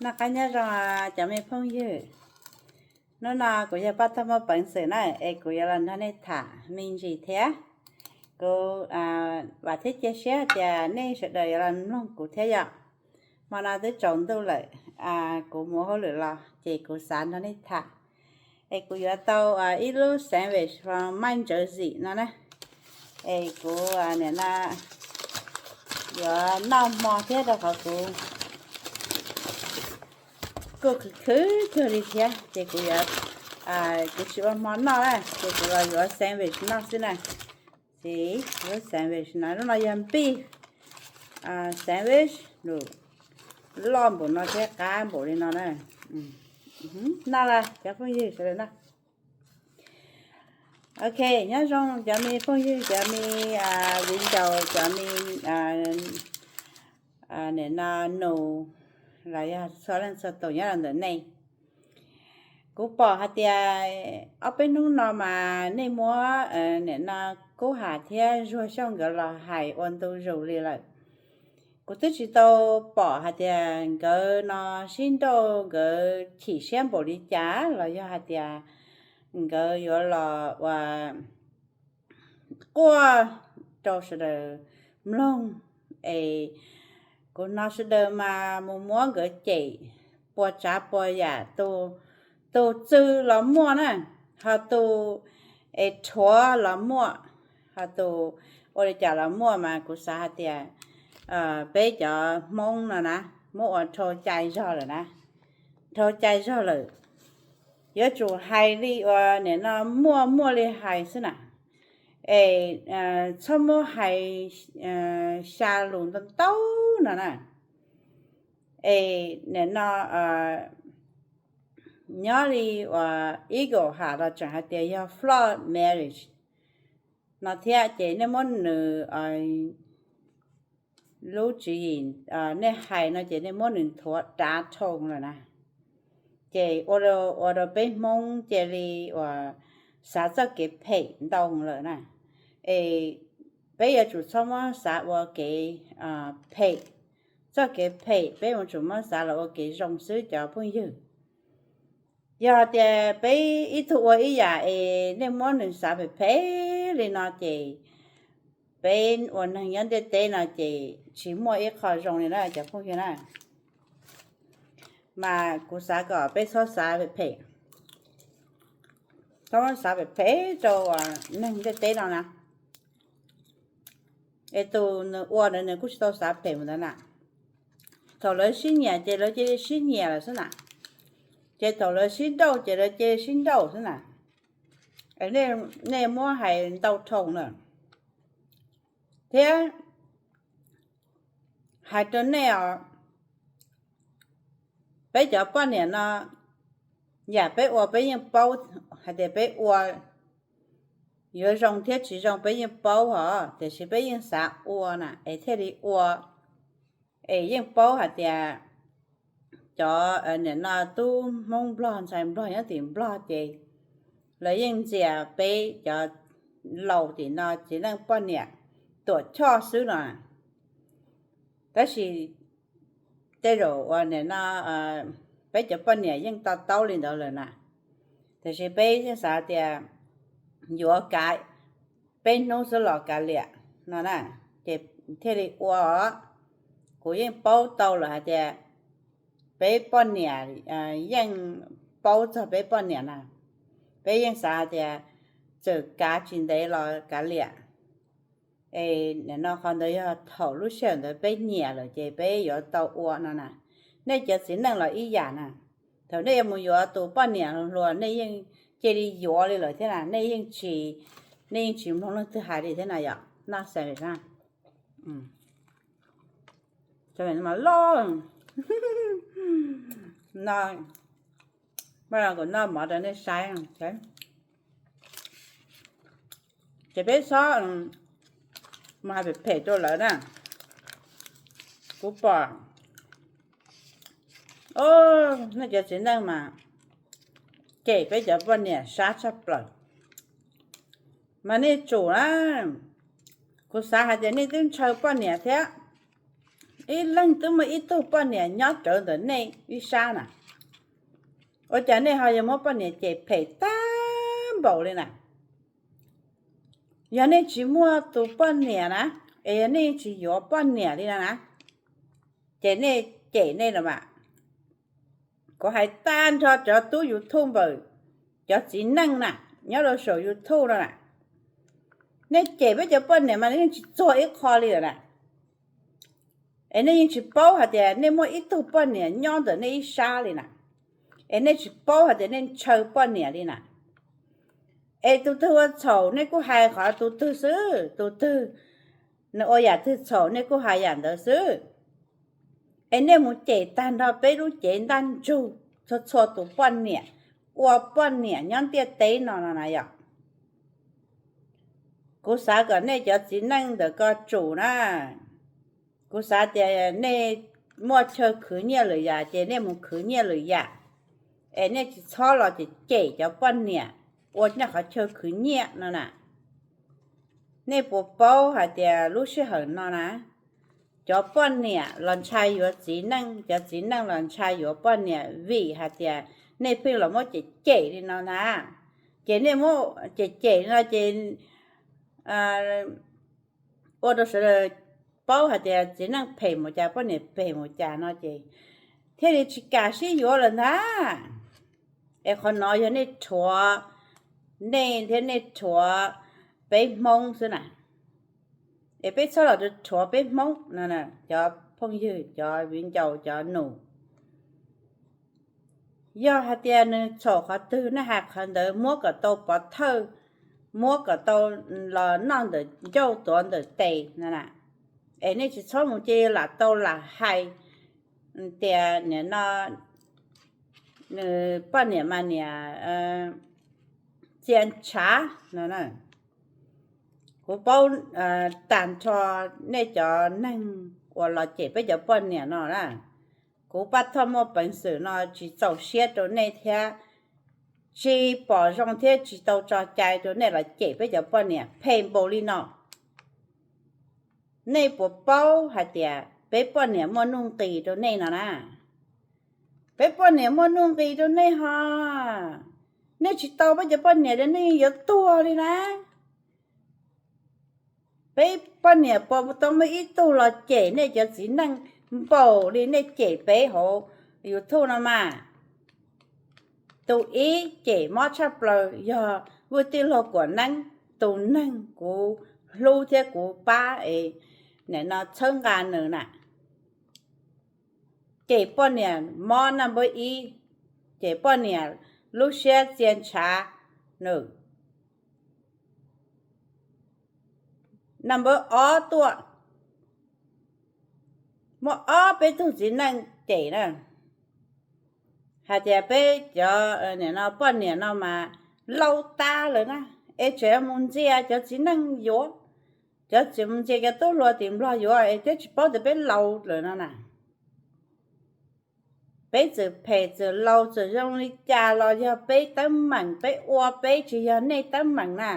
Noj qab nyob zoo cov me phooj ywg. Hnub no kuv yog Paj Tog Muaj Peev Xwm na, es kuv yuav los nrog nej tham me ntsis thiab. Kuv vam thiab cia siab tias nej sawv daws yuav los mloog kuv thiab yom. Hmo no twb tsaus ntuj lawm, kuv mus hauj lwm los ces kuv xav nrog nej tham. Es kuv yuav tau ib lub sandwich maij ntawv zim no na. Es kuv nim no yuav noj hmo thiab rau qhov kuv kuj khwv khwv kawg li thiab ces kuv yuav, kuv tsis ua hmo noj na ces kuv los yuav sandwich noj xwb na. Ces lub sandwich no, lub no yog npij sandwich, loj npaum no thiab qab npaum li no na. Noj las cov phooj ywg sawv daws noj. Ok, nyob zoo cov me phooj ywg, cov me viv ncaus, cov me nim no nus los yog txhua leej txhua tus nyob rau ntawm nej. Kuv pom hais tias ob peb hnub no mas nej muab nim no Kub Ham thiab Zuag Xyooj nkawd los hais ua ntu zus li lawm. Kuv twb tsis tau pom hais tias nkawd no sib nrauj nkawd chim siab npaum li cas los yog hais tias nkawd yuav los ua quaj rau sawv daws mloog. Es kuv hnov sawv daws mas mus muab nkawd cem puas tsav puas yam, tus txwg los muaj na, ho tus es rhuav los muaj, ho tus ua li cas los muaj mas kuv xav hais tias peb cov Hmoob no na muab ua dhau cai zog lawm na, dhau cai zog lawm. Yuav tsum hais li uas nim no muaj muaj li hais xwb na, es txhob muab hais xya lus ntau ntau no na. Es nim no nyob li uas ib kaum ham los tseem hais tias yog fraud marriage no thiab ces nej muab nws lub tswv yim nej hais no ces nej muab nws nthuav dav dhau lawm na. Ces ua rau peb Hmoob cia li uas xav txoj kev phem ntau lawm na. Es peb yuav tsum txhob muab xav ua kev phem, txoj kev phem peb yuav tsum muab xav los ua kev zoo xwb cov phooj ywg. Yog tias peb ib tug ua ib yam es nej muab nws xav phem phem li no ces peb ua neeg nyob ntiaj teb no ces tsis muaj ib qho zoo li na cov phooj ywg na. Mas kuv xav kom peb txhob xav phem phem, txhob xav phem phem rau neeg ntiaj teb no na. Es tus nws ua ntawd nws kuj tsis tau xav phem mus ntawd na. Thaum lawv sib nyiam ces lawv cia li sib nyiam lawm xwb na. Ces thaum lawv sib nrauj ces lawv cia li sib nrauj xwb na. Nej muab hais ntau dhau na. Thiab hais rau nej os, peb cov poj niam no, yam peb ua peb yeej paub hais tias peb ua yuav zoo thiab tsis zoo peb yeej paub hos, tiam sis peb yeej xav ua na es thiaj li ua. Es yeej paub hais tias cov nim no tub Hmoob Nplog ntxhais Nplog nyob tim Nplog ces lawv yeej ntxias peb cov laus tim no txiv neej poj niam tuam choj xwb no. Tab sis tej zaum uas nim no peb cov poj niam yeej to taub li ntawd lawm na, tiam sis peb yeej xav tias yuav kav peb hnub xwb los kav liam no na, ces thiaj li ua os. Kuv yeej paub tau lawm hais tias peb poj niam, yeej paub txog peb poj niam na, peb yeej xav hais tias txawm kav tsis ntev los kav liam. Es nim no qhov ntawd yog thaum lub sij hawm ntawd peb nyiam lawm ces peb yuav tau ua no na. Nej cov txiv neej los ib yam na, thaum nej yuav mus yuav tus poj niam hluas nej yeej cia li yuav li lawm thiab na, nej yeej tsis, nej yeej tsis mloog leej twg hais li thiab na yom. Noj xav li na, loj no, kuv noj mov rau nej saib. Ces peb txhob mus hais phem phem rau lawv na. Kuv pom nej cov txiv neej mas cem peb cov poj niam sab tshaj plaws. Mas nej tsum na, kuv xav hais tias nej twb ntshaw poj niam thiab, ib leeg twb muaj ib tug poj niam nyob rawv ntawm nej ib sab na, ua cas nej ho yuav muab poj niam cem phem tag npaum li na? Yog nej tsis muaj tus poj niam na, es yog nej tsis yuav poj niam li no na, ces nej cem nej los mas. Kuv hais tag nrho cov tub YouTube npaws, cov txiv neej na, nyob rau saum YouTube no na, nej cem peb cov poj niam mas nej yeej tsis txuag ib qho li lawm na. Es nej yeej tsis paub hais tias nej muaj ib tug poj niam nyob ntawm nej ib sab li na. Es nej tsis paub hais tias nej ntshaw poj niam li na. Es tus twg ua txhaum nej kuj hais qhov tus twg xwb, tus twg nws ua yam twg txhaum nej kuj hais yam ntawd xwb. Es nej mus cem tag nrho peb lub cev ntaj ntsug, txhua txhua tus poj niam ua poj niam nyob ntiaj teb no no na yom. Kuv xav kom nej cov txiv neej ntawm ko tsum na, kuv xav tias nej muaj chaw khwv nyiaj lwm yam ces nej mus khwv nyiaj lwm yam, es nej tsis txhob los cem cem cov poj niam ua nej qhov chaw khwv nyiaj no na. Nej puas paub hais tias lub sij hawm no na, cov poj niam los ntshai yuav txiv neej, cov txiv neej los ntshai yuav poj niam vim hais tias nej pheej los muab cem cem li no na. Ces nej muab cem cem li no ces ua rau sawv daws paub hais tias txiv neej phem mus cas, poj niam phem mus cas no ces thiaj li tsis kam sib yuav lawm ntag. Es qhov no yog nej rhuav nej thiab nej rhuav peb Hmoob xwb na. Es peb txhob los rhuav peb Hmoob no, cov phooj ywg, cov viv ncaus, cov nus. Yog hais tias nws txhaum qhov twg nej hais qhov ntawd, muab kom tau pov thawj, muab kom tau los noj ntawm ncauj tuav ntawm tes no na. Es nej tsis txhob mus cia lam tau lam hais tias nim no nws poj niam mas niam txia ntshav no. Kuv paub tag nrho nej cov neeg uas los cem peb cov poj niam no na. Kuv Paj Thoj muaj peev xwm no tsis txaus siab rau nej thiab, tsis pom zoo thiab tsis tau tso cai rau nej los cem peb cov poj niam phem npaum li no. Nej puas paub hais tias peb poj niam muaj nuj nqis rau nej no na? Peb poj niam muaj nuj nqis rau nej ho, nej tsis tau peb cov poj niam ces nej yuav tuag li na. Peb poj niam puas tau muaj ib tug los cem nej cov txiv neej npaum li nej cem peb hauv YouTube no mas? Tus ib cem mob tshaj plaws yog Vwj Tij Laug Kuam Neeb, tus neeg kuv hlub thiab kuv pab es nim no txhawb nqa nws na. Cem poj niam mob naj npawb ib, cem poj niam lub siab txia ntshav nws. Naj npawb ob tuaj, muaj ob peb tug txiv neej cem na, hais tias peb cov poj niam no mas laus tas lawm na, es tseem mus ntxias cov txiv neej yuav, cov tseem mus ntxias cov tub hluas tim Nplog yuav es thiab tsis paub tias peb laus lawm no na. Peb txawm phem txawm laus txawm zoo li cas los yog peb teeb meem, peb ua peb tsis yog nej teeb meem na.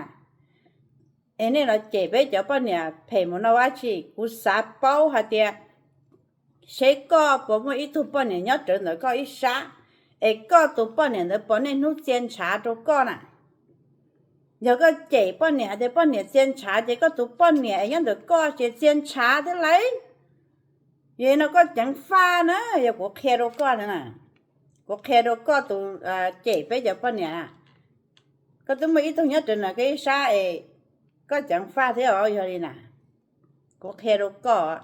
Es nej los cem peb cov poj niam phem mus no dab tsi? Kuv xav paub hais tias seb koj puas muaj ib tug poj niam nyob rawv ntawm koj ib sab, es koj tus poj niam ntawd puas niaj hnub txia ntshav rau koj na? Yog koj cem poj niam hais tias poj niam txia ntshav ces koj tus poj niam es nyob ntawm koj ces txia ntshav thiab lauj. Yog li no koj ceev faj na, yog kuv qhia rau koj na, kuv qhia rau koj tus cem peb cov poj niam na, koj twb muaj ib tug nyob rawv ntawm koj ib sab es koj ceev faj thiab os. Yog li na, kuv qhia rau koj,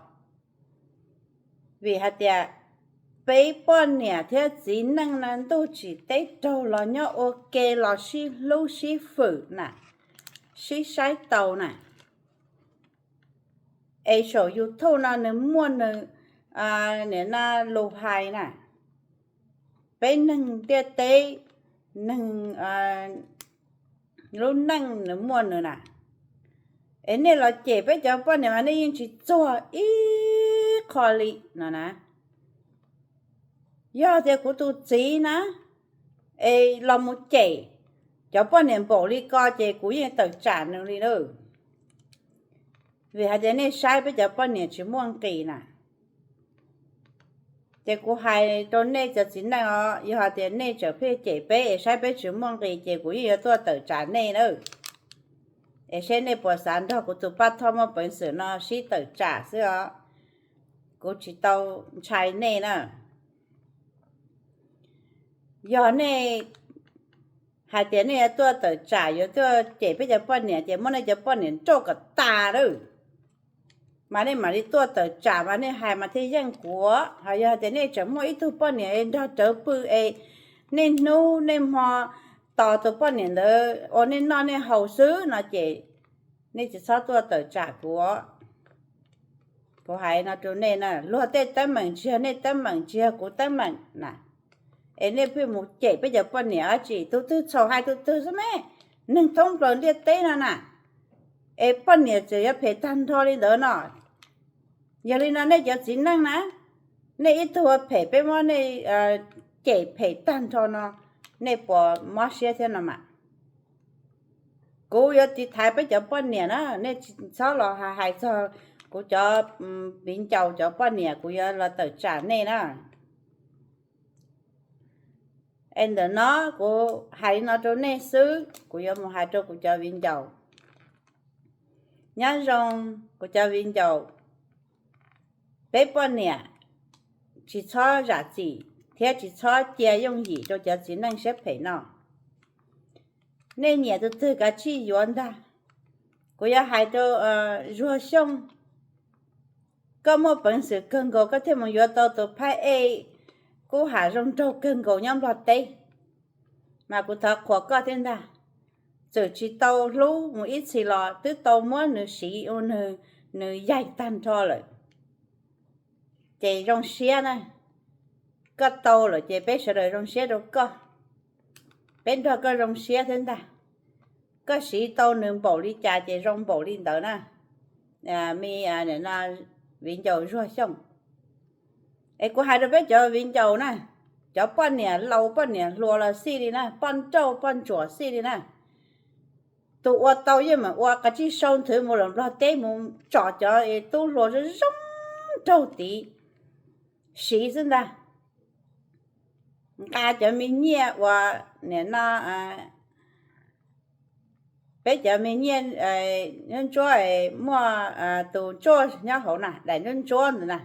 vim hais tias peb poj niam thiab txiv neej no ntuj tsim teb raug los nyob ua ke los sib hlub sib fwm na, sib saib taus na. Es saum YouTube no nws muaj nws nim no lus hais na, peb neeg ntiaj teb, neeg lub neej nws muaj nws na. Es nej los cem peb cov poj niam mas nej yeej tsis txuag ib qho li no na. Yog tias kuv tus txiv na, es los mus cem cov poj niam npaum li ko ces kuv yeej tawm tsam nws li na. Vim hais tias nej saib peb cov poj niam tsis muaj nqis na. Ces kuv hais rau nej cov txiv neej os, yog hais tias nej tseem pheej cem peb es saib peb tsis muaj nqis ces kuv yeej yuav tuaj tawm tsam nej na. Es seb nej puas xav nrog kuv tus Paj Thoj muaj peev xwm no sib tawm tsam xwb os. Kuv tsis tau ntshai nej na. Yog nej hais tias nej yuav tuaj tawm tsam, yuav tuaj cem peb cov poj niam ces muab nej cov poj niam nrauj kom tas lawm, mas nej mam li tuaj tawm tsam mas nej hais mas thiaj yeej kuv. Ho yog tias nej tseem muaj ib tug poj niam es nrog rawv pw es nej hnub nej hmo tos tus poj niam ntawd ua nej noj nej haus xwb no ces nej tsis txhob tuaj tawm tsam kuv. Kuv hais no rau nej na, luag tej teeb meem tsis yog nej teeb meem, tsis yog kuv teeb meem na. Es nej pheej mus cem peb cov poj niam dab tsi? Tus twg txhaum hais tus twg xwb me. Neeg thoob plaws ntiaj teb no na, es poj niam tseem yuav phem tag nrho li ntawd no. Yog li no nej cov txiv neej na, nej ib tug ua phem peb muab nej cem phem tag nrho no, nej puas mob siab thiab no mas? Kuv yuav tiv thaiv peb cov poj niam na, nej tsis txhob los hais txog kuv cov viv ncaus cov poj niam, kuv yuav los tawm tsam nej na. Es ntawm no kuv hais li no rau nej xwb, kuv yuav mus hais rau kuv cov viv ncaus. Nyob zoo kuv cov viv ncaus, peb poj niam tsis txhob zam txim thiab tsis txhob cia yooj yim rau cov txiv neej siab phem no. Nej nyiam tus twg kav tsij yuav ntag. Kuv yuav hais rau Zuag Xyooj, koj muaj peev xwm kawg nkaus koj thiaj mus yuav tau tus phab ej kub ham zoo nraug kawg nkaus nyob Nplog teb, mas kuv thov qhuas koj thiab ntag. Txawm tsis tau hlub mus ib txhis los twb tau muab nws siv ua nws yaig tag nrho lawm. Ces zoo siab na, koj tau lawm ces peb sawv daws zoo siab rau koj, peb nrog koj zoo siab thiab ntag. Koj siv tau nws npaum li cas ces zoo npaum li ntawd na, me viv ncaus Zuag Xyooj. Es kuv hais rau peb cov viv ncaus na, cov poj niam laus poj niam hluas los xij li na, poj nrauj poj ntsuam xij li na, tus ua tau yeej meem ua, kav tsij sau nthwv mus lawm Nplog teb mus tsom cov tub hluas zoo zoo nraug tid siv xwb ntag. Nqa cov me nyiaj uas nim no peb cov me nyiaj ntsuab ntsuab, muaj tus ntsuab nyob hauv na, daim ntsuab ntsuab ntawd na,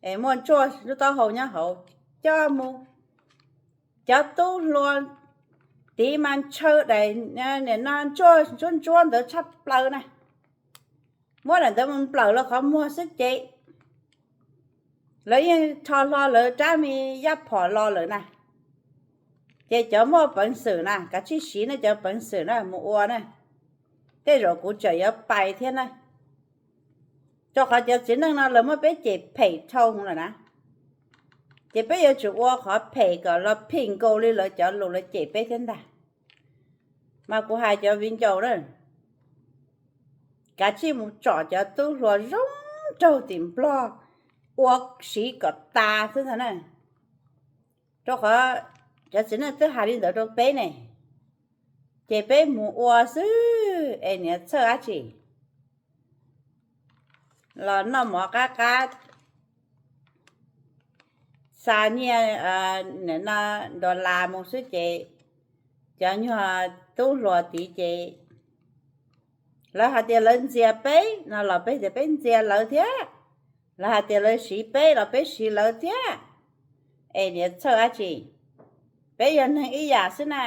es muaj ntsuab lub taub hau nyob hauv, coj mus. Cov tub hluas tid mas ntshaw daim nim no ntsuab ntsuab ntsuab ntawd tshaj plaws na, muab daim ntawd mus nplawm los qhov muag xwb ces lawv yeej rho hlo lawv rab me yaj phom los lawm na. Ces cov muaj peev xwm na, kav tsij siv nej cov peev xwm na mus ua na, tej zaum kuv tseem yuav pais thiab na. Rau qhov cov txiv neej no lawv muab peb cem phem dhau lawm na, ces peb yuav tsum ua qhov phem kom los phim nkaus li lawv cov lus lawv cem peb thiab ntag. Mas kuv hais cov viv ncaus na, kav tsij mus tsom cov tub hluas zoo nraug tim Nplog ua siv kom tas xwb ntag na. Rau qhov cov txiv neej twb hais li ntawd rau peb ne, ces peb mus ua xwb es niam txhawj dab tsi. Los noj mov qab qab, xa nyiaj no dollar mus xwb ces cov nyuag tub hluas tid ces lawv hais tias lawv ntxias peb no los peb tias peb ntxias lawv thiab, lawv hais tias lawv siv peb los peb siv lawv thiab. Es niam txhawj dab tsi, peb yog neeg ib yam xwb na.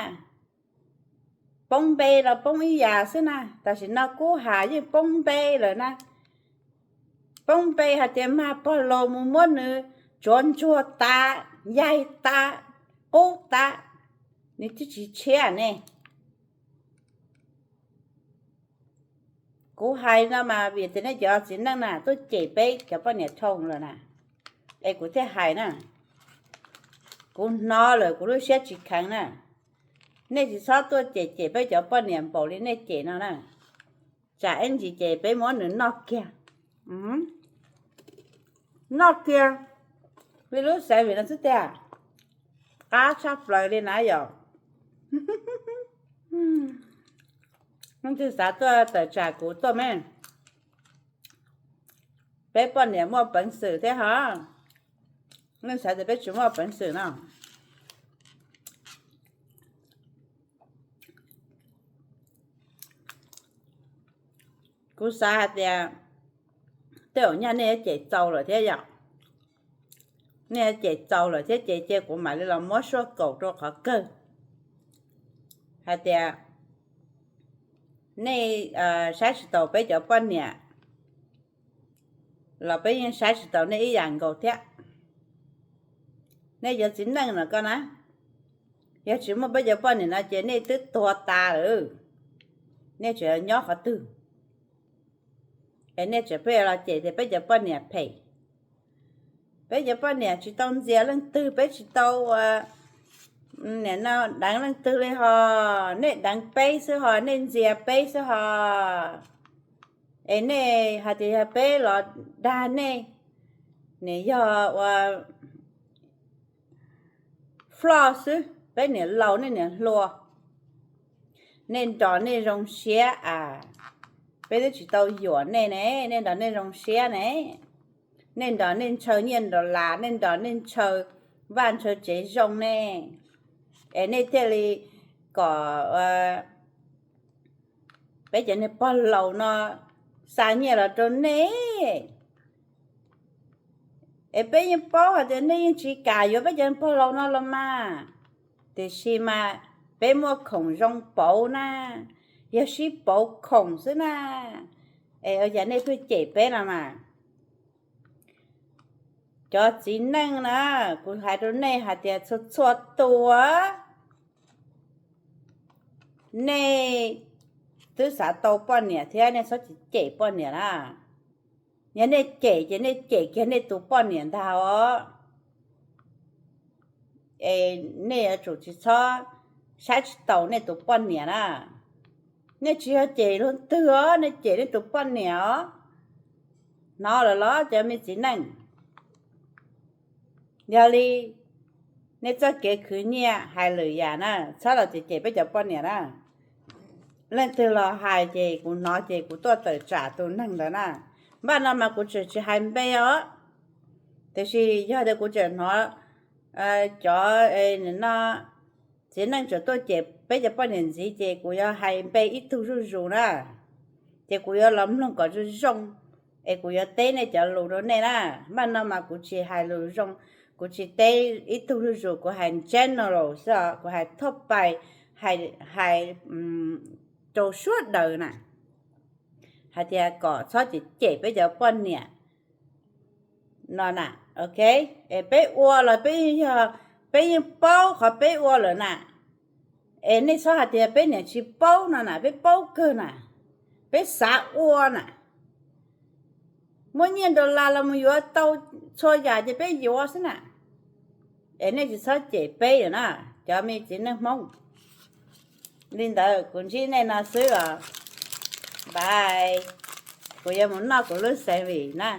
Poob npe los poob ib yam xwb na, tam sim no kub ham yeej poob npe lawm na. Poob npe hais tias mag pog laus mus muab nws tsuav ntsuag tas, yaig tas, qub tas, nws twb tsis tshiab ne. Kuv hais no mas vim tias nej cov txiv neej na tuaj cem peb cov poj niam dhau lawm na, es kuv thiaj hais na. Kuv hnov lawm kuv lub siab tsis kheev na. Nej tsis txhob tuaj cem cem peb cov poj niam npaum li nej cem no na. Tsam ib ntsis ces peb muab nws noj kiag. Noj kiag li lub xeev vim no xwb tiag. Qab tshaj plaws li na yom. Leej twg xav tuaj tawm tsam kuv tuaj me. Peb poj niam muaj peev xwm thiab hos. Nej xav tias peb tsis muaj peev xwm no? Kuv xav hais tias tej zaum nyaj nej yuav cem txaus lawm thiab yom. Nej yuav cem txaus lawm thiab ces cia kuv mam li los muab suab kaum rau qhov kawg hais tias nej saib tsis taus peb cov poj niam los peb yeej saib tsis taus nej ib yam nkaus thiab. Nej cov txiv neej no koj na, yog tsis muaj peb cov poj niam no ces nej twb tuag tas lawm. Nej tseem nyob qhov twg? Es nej tseem pheej los cem tias peb cov poj niam phem. Peb cov poj niam tsis tau ntxias leej twg, peb tsis tau nim no deev leej twg li ho. Nej deev peb xwb ho, nej ntxias peb xwb ho. Es nej hais tias yog peb los dag nej, nim yog ua floj xwb, peb niam laus nej niam hluas, nej nrog nej zoo siab as. Peb twb tsis tau yuam nej ne, nej nrog nej zoo siab ne. Nej nrog nej ntshaw nyiaj nrog las, nej nrog nej ntshaw vaj ntshaw tsev zoo ne. Es nej thiaj li kom peb cov niag pog laus no xa nyiaj los rau nej. Es peb yeej paub hais tias nej yeej tsis kam yuav peb cov pog laus no los mas, tiam sis mas peb muaj khoom zoo pauv na, yog sib pauv khoom xwb na. Es ua cas nej pheej cem peb no mas? Cov txiv neej na, kuv hais rau nej hais tias txhua txhua tus, nej twb xav tau poj niam thiab nej txhob cem poj niam na. Yog nej cem ces nej cem kiag nej tus poj niam ntag os. Es nej yuav tsum tsis txhob saib tsis taus nej tus poj niam na. Nej tsis yog cem luag twg os, nej cem nej tus poj niam os. Hnov lawm los cov me txiv neej? Yog li nej txoj kev khwv nyiaj hais lwm yam na, txhob los cem cem peb cov poj niam na. Leej twg los hais ces kuv hnov ces kuv tuaj tawm tsam tus neeg ntawd na. Npaj no mas kuv tseem tsis hais npe os, tiam sis yog tias kuv tseem hnov cov no txiv neej tseem tuaj cem peb cov poj niam ntxiv ces kuv yuav hais npe ib tug zuj zus na. Ces kuv yuav los mloog kom zoo zoo, es kuv yuav teb nej cov lus rau nej na. Npaj no mas kuv tsis hais lus zoo, kuv tsis teb ib tug zuj zus, kuv hais general xwb os, kuv hais thoj pais, hais rau suab daws na, hais tias kom txhob cem cem peb cov poj niam no na. Ok, es peb ua los peb yeej yog, peb yeej paub qhov peb ua lawm na. Es nej txhob hais tias peb niam tsis paub no na, peb paub kawg na, peb xav ua na. Muaj nyiaj dollar los mus yuav tau txhua yam ces peb yuav xwb na. Es nej tsis txhob cem peb lawm na, cov me txiv neej Hmoob. Li ntawd kuv ntsib nej no xwb os. Bye. Kuv yuav mus noj kuv lub sandwich na.